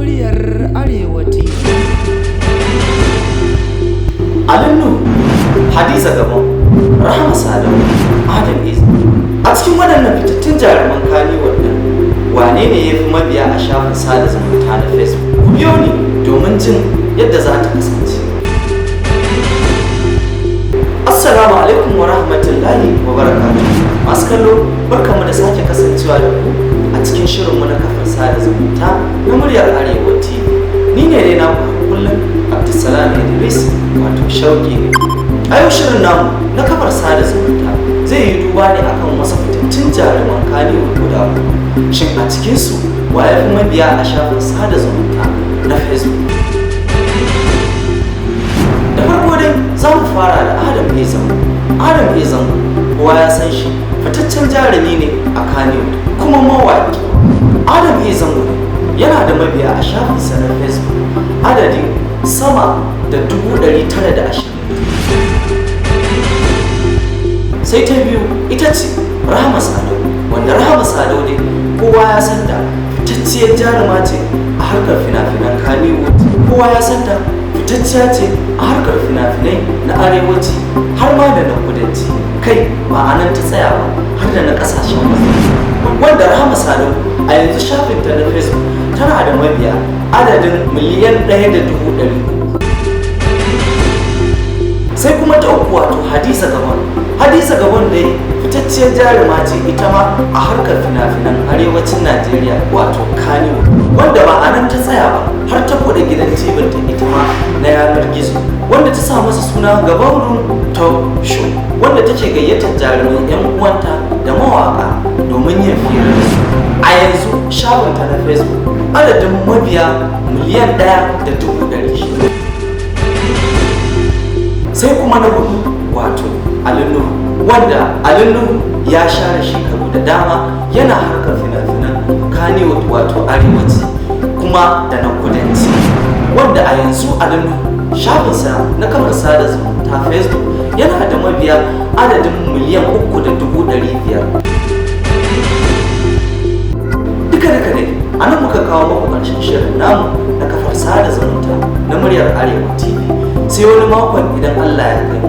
Muryar Arewa TV. Ali Nuhu, Hadiza Gabon, Rahama Sadau, Adam A Zango. A cikin waɗannan fitattun jaruman Kannywood ɗin, wane ne ya fi mabiya a shafin sada zumunta na Facebook? Ku biyo ni domin jin yadda za ta kasance. Assalamu alaikum wa rahmatullahi wa barakatuh. Masu kallo, barkamu da sake kasancewa da ku a cikin shirinmu na kafar sada zumunta na Muryar Arewa TV. Ni ne dai naku har kullum, Abdulsalam Idris, wato Shauki. A yau shirin namu na kafar sada zumunta zai yi duba ne akan wasu fitattun jaruman Kannywood guda uku. Shin a cikinsu wa ya fi mabiya a shafin sada zumunta na Facebook? Da farko dai za mu fara da Adam A Zango. Adam A Zango kowa ya san shi, fitaccen jarumi ne a Kannywood kuma mawaƙi. Adam A Zango yana da mabiya a shafinsa na Facebook adadin sama da 920,000. Sai ta biyu ita ce Rahama Sadau, wanda Rahama Sadau dai kowa ya san ta, fitacciyar jaruma ce a harkar fina-finan Kannywood. Kowa ya san ta, fitacciya ce a harkar fina-finai na arewaci har ma da na kudanci. Kai, ba a nan ta tsaya ba, har da na kasashen waje. Wanda Rahama Sadau a yanzu shafinta na Facebook tana da mabiya adadin 1,300,000. Sai kuma ta uku, wato Hadiza Gabon. Hadiza Gabon dai fitacciyar jaruma ce ita ma a harkar fina-finan arewacin Najeriya, wato Kannywood, wanda ba a nan ta tsaya ba, har ta bude gidan tibinta ita ma na yanar gizo, wanda ta sa masa suna Gabon Room Talk Show, wanda take gayyatar jarumai 'yan uwanta da mawaka domin yin fira da su. A yanzu shafinta na Facebook adadin mabiya 1,600,000. Sai kuma na hudu, wato Ali Nuhu, wanda Ali Nuhu ya share shekaru da dama yana harkar fina-finan Kannywood, wato arewaci kuma da na kudanci, wanda a yanzu Ali Nuhu shafinsa na kafar sada zumunta Facebook yana da mabiya adadin 3,500,000. Duka duka dai a nan muka kawo muku ƙarshen shirin namu na kafar sada zumunta na Muryar Arewa TV. Sai wani makon idan Allah ya kai.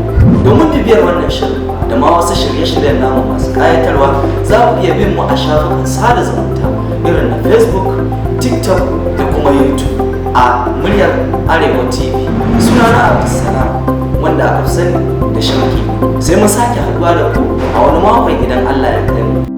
Domin bibiyar wannan shirin da ma wasu shirye-shiryen namu masu ƙayatarwa, za ku iya bin mu a shafukan sada zumunta irin na Facebook, TikTok da kuma YouTube a Muryar Arewa TV. Sunana Abdulsalam, wanda aka fi sani da Shauki. Sai mun sake haduwa da ku a wani makon idan Allah ya kai mu.